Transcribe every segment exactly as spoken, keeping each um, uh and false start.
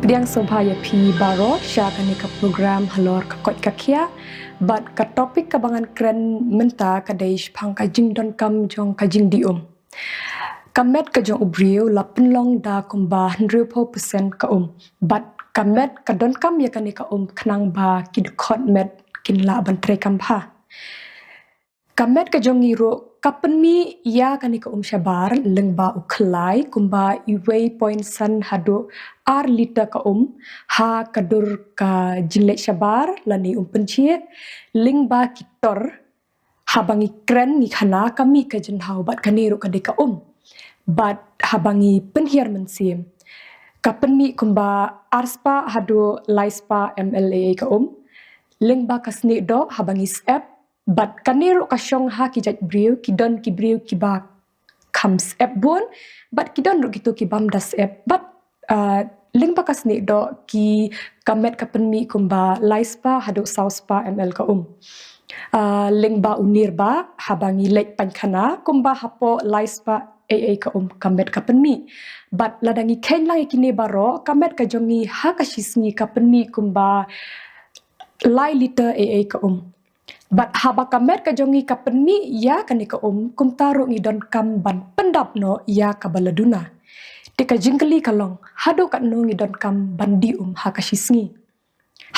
Pdiang sngewbha ïa phi baroh sha kane ka program Halor ka Koit ka Khiah. Bad ka topic kaba ngan kren mynta ka dei shaphang ka jingdonkam jong ka jingdih um. Ka met ka jong u briew la pynlong da kumba hynriewphew percent ka um. Bad ka met ka donkam ïa kane ka um khnang ba ki dkhot met kin lah ban treikam bha. Ka met ka jong ngi ruh ka pynmih ïa kane ka um shabar lyngba u khlai kumba uwei point san haduh ar liter ka um ha ka dur ka jingleit shabar lane um pynjhieh lyngba ki tor. Haba ngi kren ngi khana ka mih ka jingthaw bad kane ruh ka dei ka um. Bad haba ngi pynhiar mynsiem ka pynmih kumba ar spah haduh lai spah M L A ka um. Lyngba ka snieh doh haba ngi sep. Bad kane ruh ka shong ha ki jait briew, ki don ki briew kiba kham sep bun bad ki don ruh kito ki bym da sep. Bad ah, lyngba ka snieh doh ki ka met ka pynmih kumba lai spah haduh saw spah M L ka um. Ah, lyngba u nir ba haba ngi leit pynkhana kumba hapoh lai spah A A ka um ka met ka pynmih. Bad lada ngi kheiñ lang ïa kine baroh ka met ka jong ngi ha ka shisngi ka pynmih kumba lai liter A A ka um. Bad haba ka met ka jong ngi ka pynmih ïa kane ka um kumta ruh ngi donkam ban pyndap noh ïa kaba la duna. Te ka jingkylli ka long haduh katno ngi donkam ban dih um ha ka shisngi.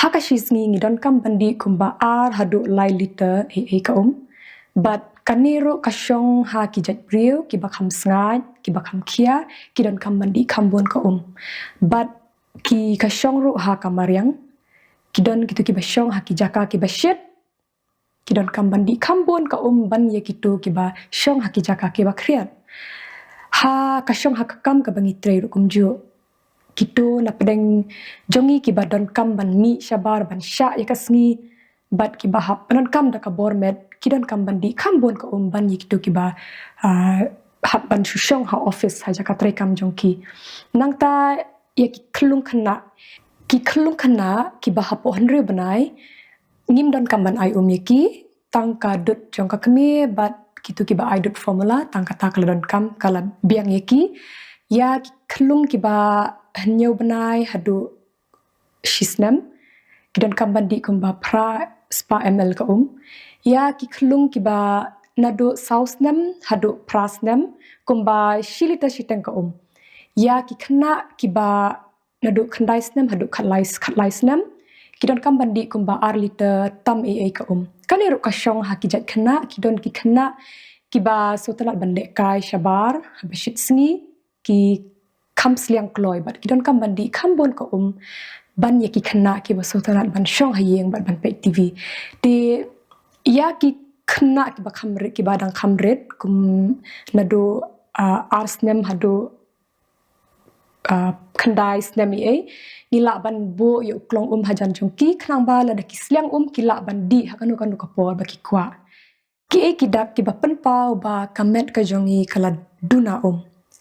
Ha ka shisngi ngi donkam ban dih kumba ar haduh lai liter A A ka um. Bad kane ruh ka shong ha ki jait briew kiba kham sngaid kiba kham khia ki donkam ban dih kham bun ka um. Bad ki ka shong ruh ha ka mariang ki don kito kiba shong ha ki jaka kiba shit. Ki donkam ban dih kham bun ka um ban ïa kito kiba shong ha ki jaka kiba khriat. Ha ka shong ha ka kam kaba ngi trei ruh kumjuh. Kito na pdeng jong ngi kiba donkam ban mih shabar ban shah ïa ka sngi bad kiba hap pyndonkam da ka bor met ki donkam ban dih kham bun ka um ban ïa kito kiba ah, hap ban shu shong ha office ha jaka treikam jong ki. Nangta ïa ki khyllung khynnah. Ki khyllung khynnah kiba hapoh hynriew bnai ngim donkam ban ai um ïa ki tang ka dud jong ka kmie bad kito kiba ai dud formula tang kata ka la donkam ka la biang ïa ki. Ïa ki khyllung kiba hynñiew bnai haduh shi snem ki donkam ban dih kumba phra spah M L ka um. Ïa ki khyllung kiba naduh saw snem haduh phra snem kumba shi liter shiteng ka um. Ïa ki khynnah kiba naduh khyndai snem haduh khatlai khatlai snem ki donkam ban dih kumba ar liter tam A A ka um. Kane ruh ka shong ha ki jait khynnah ki don ki khynnah kiba sngewtynnat ban lehkai shabar haba shit sngi ki kham sliang kloi bad ki donkam ban dih kham bun ka um ban ïa ki khynnah kiba sngewtynnat ban shong ha ïing bad ban peit T V. Te ïa ki khynnah kiba kham rit kiba dang kham rit kum naduh ah, ar snem haduh ah, khyndai snem ïa ei ngi lah ban buh ïa u klong um hajan jong ki khnang ba lada ki sliang um ki lah ban dih ha kano kano ka por ba ki kwah. Kiei ki dak kiba pynpaw ba ka met ka jong ngi ka la duna um.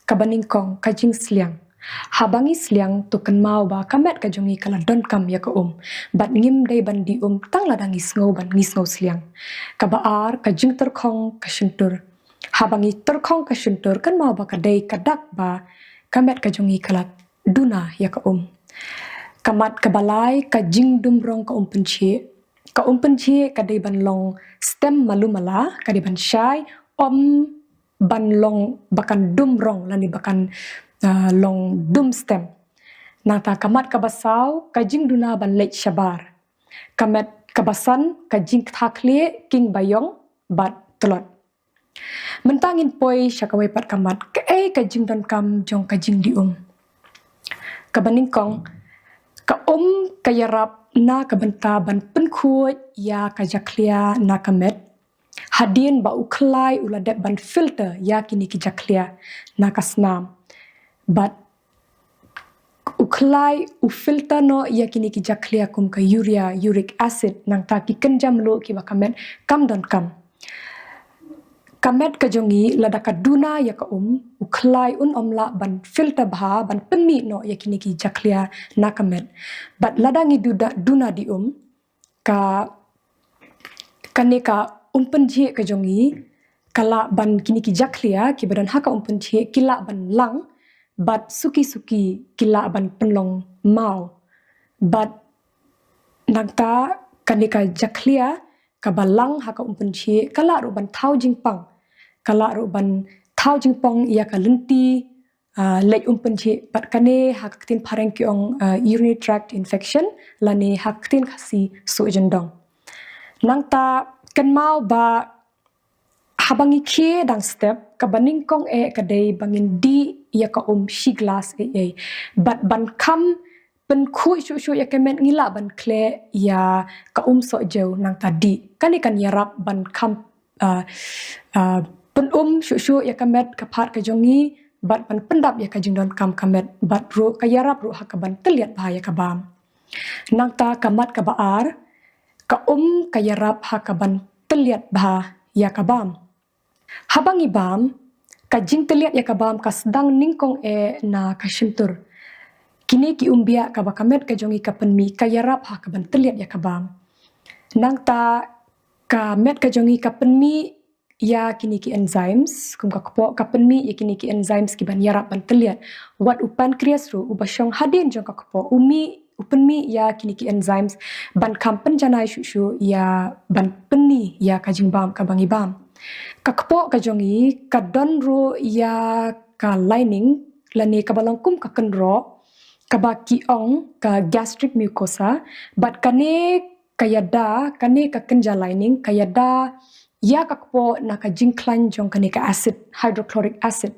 Kaba nyngkong ka jingsliang. Haba ngi sliang to kynmaw ba ka met ka jong ngi ka la donkam ïa ka um. Bad ngim dei ban dih um tang lada ngi sngew ban ngi sngew sliang. Kaba ar ka jingtyrkhong ka shyntur. Haba ngi tyrkhong ka shyntur kynmaw ba ka dei ka dak ba ka met ka jong ngi ka la duna ïa ka um. Ka mat kaba lai ka jingdum rong ka um pynjhieh. Ka um pynjhieh ka dei ban long stem malu mala ka dei ban shai ym ban long ba kan dum rong lane ba kan ah, long dum stem. Nangta ka mat kaba saw ka jingduna ban leit shabar. Ka met kaba san ka jingktha khlieh king ba ïong bad tlot. Mynta ngin poi sha kawei pat ka mat kaei ka jingdonkam jong ka jingdih um. Kaba nyngkong ka um ka ïarap na ka bynta ban pynkhuid ïa ka jakhlia na ka met. Hadien ba u khlai u la dep ban filter ïa kine ki jakhlia na ka snam. Bad u khlai u filter noh ïa kine ki jakhlia kum ka urea, uric acid nangta ki kynja mluh kiba ka met kam donkam. Ka met ka jong ngi lada ka duna ïa ka um u khlai un ym lah ban filter bha ban pynmih noh ïa kine ki jakhlia na ka met. Bad lada ngi duna, duna dih um ka kane ka um pynjhieh ka jong ngi ka lah ban kine ki jakhlia kiba don ha ka um pynjhieh ki lah ban lang bad suki suki ki lah ban pynlong maw. Bad nangta kane ka jakhlia kaba lang ha ka um pynchih ka lah ruh ban thaw jingpang, ka lah ruh ban thaw jingpang ïa ka lynti, ah, leit um pynchih, bad kane ha ka ktien phareng ki ong, ah, urinary tract infection, lane ha ka ktien Khasi suh jyndong. Nangta kynmaw ba haba ngi khie dang step, kaba nyngkong eh ka dei ba ngin dih ïa ka um shi glass eh eh. Bad ban kham pynkhuid shuh shuh ïa ka met, ngi lah ban khleh ïa ka um sohjew nangta dih. Kane kan ïarap ban kham, ah, ah, pynum shuh shuh ïa ka met ka phad ka jong ngi, bad ban pyndap ïa ka jingdonkam ka met, bad ruh ka ïarap ruh ha ka ban tylliat bha ïa ka bam. Nangta ka mat kaba ar, ka um ka ïarap ha ka ban tylliat bha ïa ka bam. Haba ngi bam, ka jingtylliat ïa ka bam ka sdang nyngkong eh na ka shyntur. Kine ki umbiah kaba ka met ka jong ngi ka pynmih ka ïarap ha ka ban tylliat ïa ka bam. Nangta ka met ka jong ngi ka pynmih ïa kine ki enzymes, kum ka kpoh ka pynmih ïa kine ki enzymes ki ban ïarap ban tylliat. Wat u pancreas ruh uba shong hadien jong ka kpoh u mih, u pynmih ïa kine ki enzymes ban kham pynjanai shuh shuh ïa ban pynmih ïa ka jingbam kaba ngi bam. Ka kpoh ka jong ngi ka don ruh ïa ka lining, lane kaba long kum ka kynroh, kaba ki ong ka gastric mucosa, bad kane ka ïada, kane ka kynja lining ka ïada ïa ka kpoh na ka jingkhlaiñ jong kane ka acid, hydrochloric acid.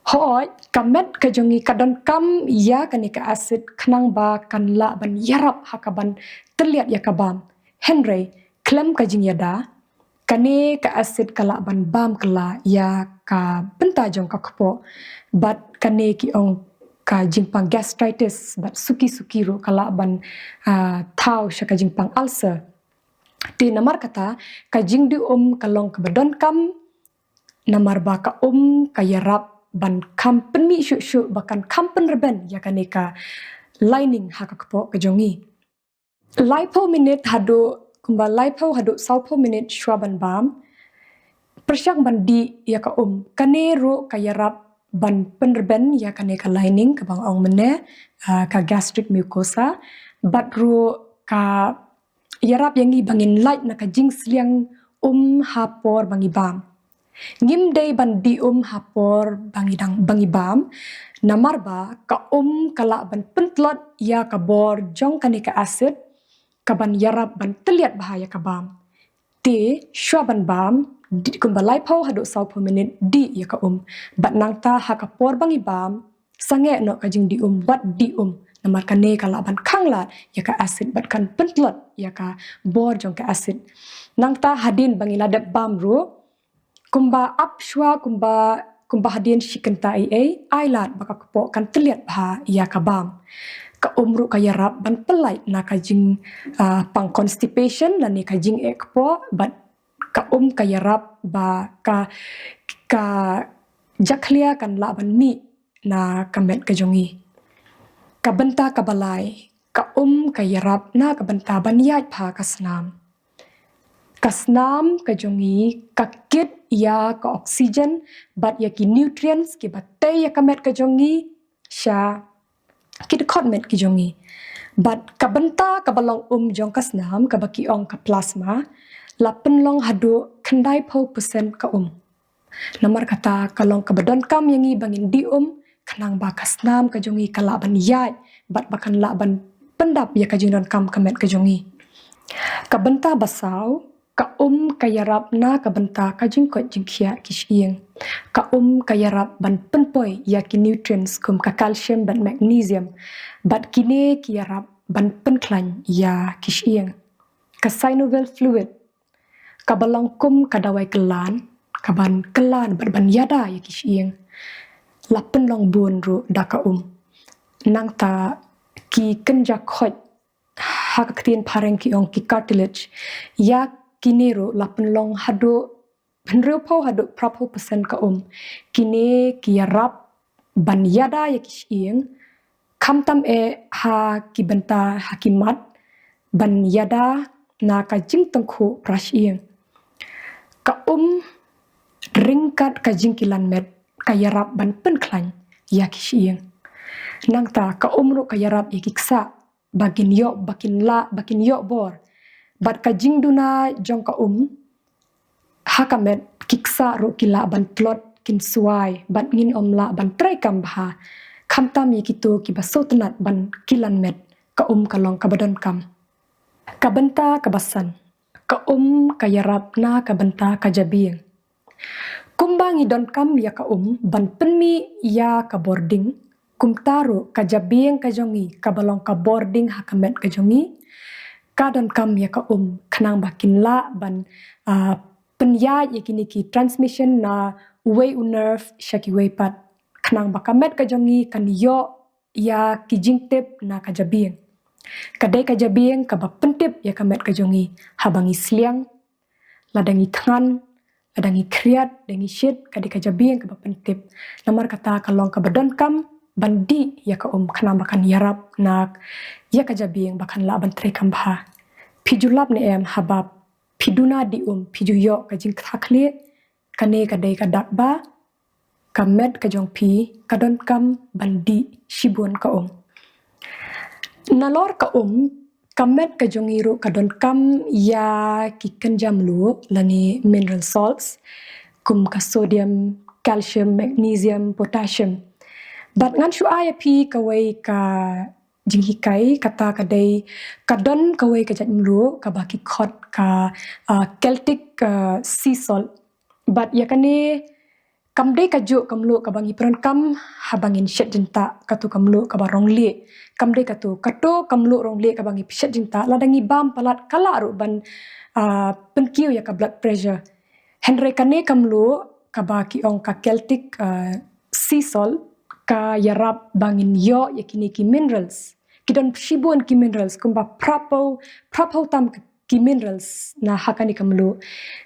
Hooid, ka met ka jong ngi ka donkam ïa kane ka acid khnang ba kan lah ban ïarap ha ka ban tylliat ïa ka bam. Hynrei khlem ka jingïada, kane ka acid ka lah ban bam kylla ïa ka bynta jong ka kpoh, bad kane ki ong ka jingpang gastritis, bad suki suki ruh ka lah ban, ah, thaw sha ka jingpang ulcer. Te namar kata, ka jingdih um ka long kaba donkam, namar ba ka um ka ïarap ban kham pynmih shuh shuh, ba kan kham pynrben ïa kane ka lining ha ka kpoh ka jong ngi. Laiphew minit haduh, kumba laiphew haduh sawphew minit shuwa ban bam, pyrshang ban dih ïa ka um. Kane ruh ka ïarap ban pynrben ïa kane ka lining kaba nga ong mynne, ah, ka gastric mucosa, bad ruh ka ïarap ïa ngi ba ngin lait na ka jingsliang um ha por ba ngi bam. Ngim dei ban dih um ha por ba ngi dang, ba ngi bam, namar ba ka um ka lah ban pyntlot ïa ka bor jong kane ka acid ka ban ïarap ban tylliat bha ïa ka bam. Te shuwa ban bam, dih kumba laiphew haduh sawphew minit, dih ïa ka um. Bad nangta ha ka por ba ngi bam, sangeh noh ka jingdih um, wat dih um, namar kane ka lah ban khanglad ïa ka acid bad kan pyntlot ïa ka bor jong ka acid. Nangta hadien ba ngi la dep bam ruh, kumba ap shuwa, kumba, kumba hadien shi kynta ei ei, ai lad ba ka kpoh kan tylliat bha ïa ka bam. Ka um ruh ka ïarap ban pyllait na ka jing, ah, pang constipation lane ka jingeh kpoh, bad ka um ka ïarap ba ka, ka jakhlia kan lah ban mih na ka met ka jong ngi. Ka bynta kaba lai, ka um ka ïarap na ka bynta ban ïaid bha ka snam. Ka snam ka jong ngi ka kit ïa ka oxygen bad ïa ki nutrients kiba tei ïa ka met ka jong ngi sha ki dkhot met ki jong ngi. Bad ka bynta kaba long um jong ka snam, kaba ki ong ka plasma, la pynlong haduh khyndaiphew percent ka um. Namar kata ka long kaba donkam ïa ngi ba ngin dih um, khnang ba ka snam ka jong ngi ka lah ban ïaid, bad ba kan lah ban pyndap ïa ka jingdonkam ka met ka jong ngi. Ka bynta ba saw, ka um ka ïarap na ka bynta ka jingkoit jingkhiah ki shyieng. Ka um ka ïarap ban pynpoi ïa ki nutrients kum ka calcium bad magnesium, bad kine ki ïarap ban pynkhlaiñ ïa ki shyieng. Ka synovial fluid, kaba long kum ka dawai kyllan, ka ban kyllan bad ban ïada ïa ki shyieng, la pynlong bun ruh da ka um. Nangta ki kynja khoit, ha ka ktien phareng ki ong ki cartilage, ïa kine ruh la pynlong haduh hynriewphew haduh phraphew percent ka um. Kine ki ïarap ban ïada ïa ki shyieng, khamtam eh ha ki bynta ha ki mat, ban ïada na ka jingtyngkhuh pra shyieng. Ka um ryngkat ka jingkilan met ka ïarap ban pynkhlaiñ ïa ki shyieng. Nangta ka um ruh ka ïarap ïa ki ksah ba kin ïoh, ba kin lah, ba kin ïoh bor. Bad ka jingduna jong ka um ha ka met, ki ksah ruh ki lah ban tlot, kin swai, bad ngin ym lah ban trei kam bha. Khamtam ïa kito kiba sngewtynnat ban kilan met, ka um ka long kaba donkam. Ka bynta kaba san, ka um ka ïarap na ka bynta ka jabieng. Kumba ngi donkam ïa ka um ban pynmih ïa ka bording, kumta ruh ka jabieng ka jong ngi, kaba long ka bording ha ka met ka jong ngi, ka donkam ïa ka um khnang ba kin lah ban, ah, pynïaid ïa kine ki transmission na uwei u nerve sha kiwei pat, khnang ba ka met ka jong ngi kan ïoh ïa ki jingtip na ka jabieng. Ka dei ka jabieng kaba pyntip ïa ka met ka jong ngi, haba ngi sliang, lada ngi thngan, lada ngi khriat, lada ngi shit, ka dei ka jabieng kaba pyntip. Namar kata ka long kaba donkam ban dih ïa ka um khnang ba kan ïarap na ïa ka jabieng ba kan lah ban trei kam bha. Phi ju lap ne em, haba phi duna dih um, phi ju ïoh ka jingkthah khlieh, kane ka dei ka dak ba ka met ka jong phi ka donkam ban dih shibun ka um. Nalor ka um, ka met ka jong ngi ruh ka donkam ïa ki kynja mluh lane mineral salts, kum ka sodium, calcium, magnesium, potassium. Bad ngan shu ai ïa phi kawei ka jinghikai, kata ka dei, ka don kawei ka jait mluh kaba ki khot ka, ah, Celtic, ah, sea salt. Bad ïa kane kam dei kajuh ka mluh kaba ngi pyndonkam haba ngin shet jingtah, kato ka mluh kaba rong lieh. Kam dei kato, kato ka mluh rong lieh kaba ngi shet jingtah, lada ngi bam palat ka lah ruh ban, ah, pynkiew ïa ka blood pressure. Hynrei kane ka mluh kaba ki ong ka Celtic, ah, sea salt, ka ïarap ba ngin ïoh ïa kine ki minerals. Ki don shibun ki minerals, kumba phraphew, phraphew tam ki minerals na ha kane ka mluh.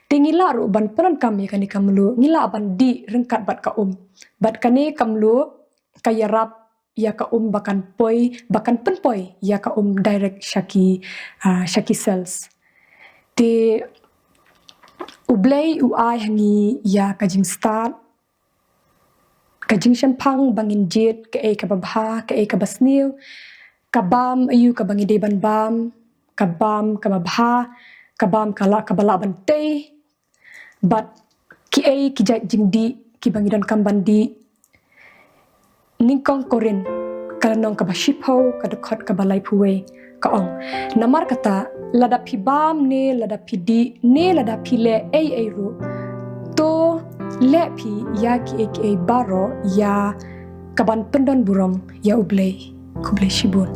Te ngi lah ruh ban pyndonkam ïa kane ka mluh, ngi lah ban dih ryngkat bad ka um. Bad kane ka mluh ka ïarap ïa ka um ba kan poi, ba kan pynpoi ïa ka um direct sha ki, ah, sha ki cells. Te U Blei u ai ha ngi ïa ka jingstad, ka jingshemphang ba ngin jied kaei kaba bha, kaei kaba sniew, ka bam aïu kaba ngi dei ban bam, ka bam kaba bha, ka bam ka lah, kaba lah ban tei, bad kiei ki jait jingdih kiba ngi donkam ban dih. Nyngkong Korinth, ka lynnong kaba shiphew, ka dkhot kaba laiphew wei, ka ong: Namar kata, lada phi bam ne lada phi dih ne lada phi leh ei ei ruh, to leh phi ïa kiei kiei baroh ïa kaban pyndon burom ïa U Blei. Khublei shibun.